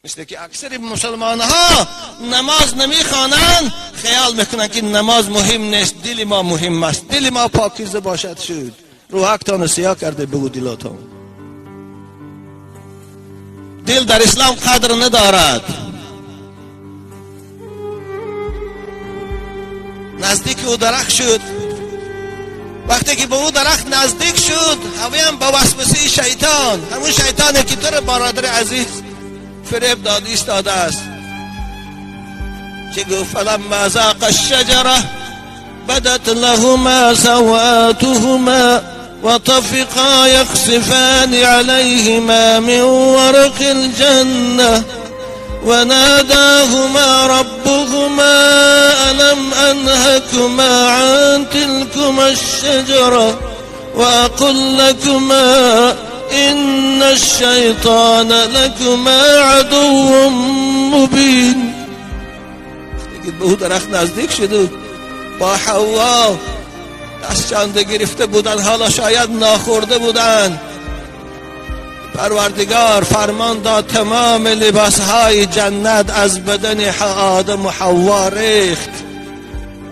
مثل که اکثر مسلمان ها نماز نمیخوانند، خیال میکنند که نماز مهم نیست، دل ما مهم است، دل ما پاکیزه باشد شد. روحکتان سیاه کرده بگو دلاتان. دل در اسلام قدر ندارد. نزدیک او درخت شد. وقتی که به او درخت نزدیک شد، هم با وسوسه شیطان، همون شیطانی که تو برادر عزیز فریب داد ایستاده است، که گفت فلما ذاق الشجره بدت لهما سوآتهما وطفقا يخصفان عليهما من ورق الجنة وناداهما ربهما ألم أنهكما عن تلكما الشجرة وأقل لكما إن الشيطان لكما عدو مبين. به او درخت نزدیک شد، با حوا دست چنده گرفته بودن، حالا شاید ناخورده بودن. پروردگار فرمان داد تمام لباسهای جنت از بدن آدم و حوا ریخت.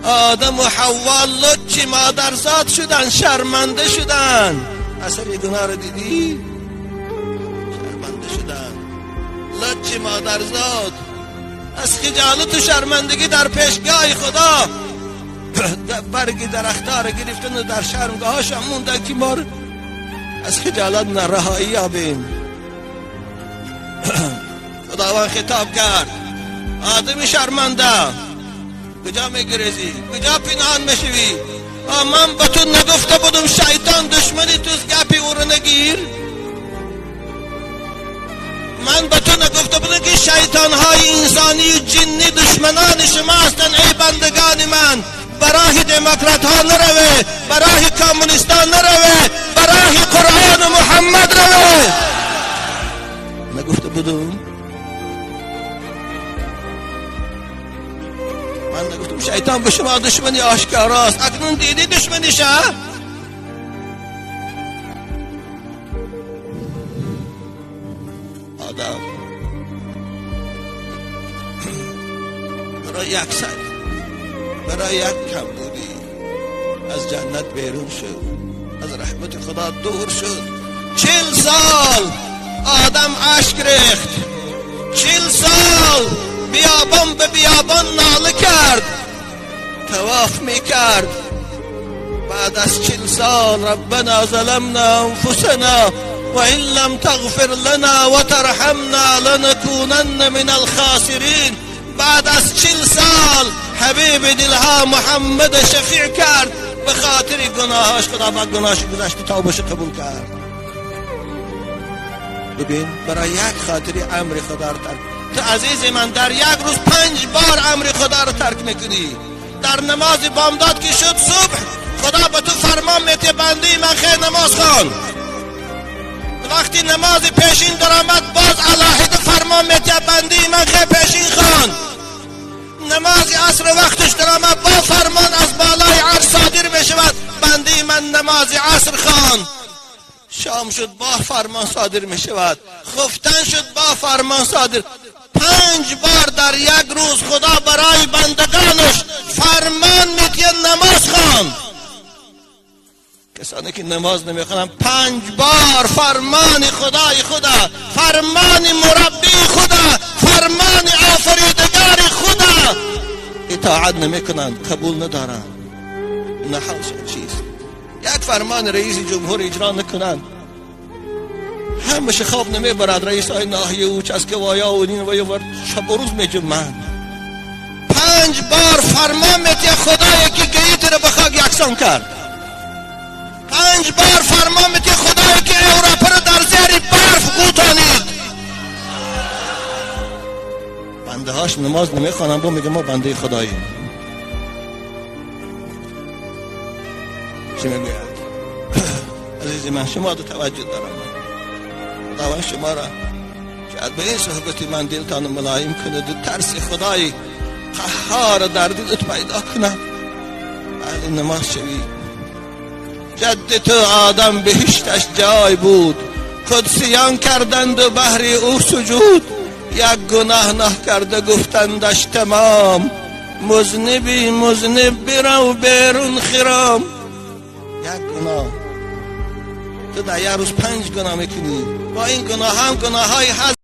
آدم و حوا لچ مادرزاد شدن، شرمنده شدن. اثر گناه رو دیدی؟ شرمنده شدن، لچ مادرزاد از خجالت و شرمندگی در پیشگاه خدا برگ درختها رو گرفتن و در شرمگاهاش هم موندن که ما از خجالت نرهایی یابیم. خداوند خطاب کرد آدم شرمنده، کجا میگریزی؟ کجا پنهان میشوی؟ من به تو نگفته بودم شیطان دشمنی توست، گپی او رو نگیر؟ من به تو نگفته بودم که شیطان های انسانی و جنی دشمنان شما هستند؟ ای بندگان من، برای دموکرات ها نروه، برای کمونیست ها نروه، برای قرآن و محمد روه. نگفته بودم؟ من نگفتم شیطان به شما دشمنی آشکاراست؟ اکنون دیدی دشمنیشه؟ آدم برای یک سر، برای یک کم بودی از جنت بیرون شد، از رحمت خدا دور شد. 40 سال آدم اشک ریخت، 40 سال بیابان به بیابان ناله کرد، طواف میکرد. بعد از 40 سال ربنا ظلمنا انفسنا وإن لم تغفر لنا وترحمنا لنكونن من الخاسرین. بعد از 40 سال حبیب دلها محمد شفیع کرد، به خاطر گناهاش خدا بعد گناهش گذشت، توبهش قبول کرد. ببین برای یک خاطری امر خدا رو ترک. تو عزیز من در یک روز 5 بار امر خدا رو ترک میکنی. در نماز بامداد که شد صبح، خدا به تو فرمان میده بنده من خیر نماز خوان. وقتی نماز پیشین درآمد باز علاهده فرمان میده بنده من خیر پیشین خوان. نماز عصر وقتش درآمد با فرمان از بالای عرش صادر میشود بنده من نماز عصر خوان. شام شد با فرمان صادر میشود، خفتن شد با فرمان صادر. 5 بار در یک روز خدا برای بندگانش فرمان میده نماز خوان. کسانی که نماز نمیخوانند 5 بار فرمان خدای خدا، فرمان مربی خدا، فرمان آفریدگار خدا اطاعت نمیکنند، قبول ندارند. نه حالشان چیست؟ یک فرمان رئیس جمهور اجرا نکنند، همش خواب نمیبرد. رئیس های ناحیه و چسکوایا و این و یه شب و روز میجمند. 5 بار فرمان میده خدایی که گیت رو به خاک یکسان کرد. 5 بار فرمان میده خدایی که اروپا رو در زیر برف قوتانید. بنده هاش نماز نمیخوانند، با میگه ما بنده خداییم. چی میگوید؟ عزیزی من شما دو توجه دارم، خداوند شما را شاید به این صحبت من دلتان ملایم کند و ترس خدای قهار در دلت پیدا کند. اهل نماز شوی. جد تو آدم بهشتش جای بود، قدسیان کردند و بهر او سجود. Як гуноҳ накарда гуфтандаш тамом музниби музниб, бирав берун хиром. Як гуноҳ, ту дар як рӯз панҷ гуноҳ мекунӣ. Бо ин гуноҳ ҳам гуноҳҳои ҳаст.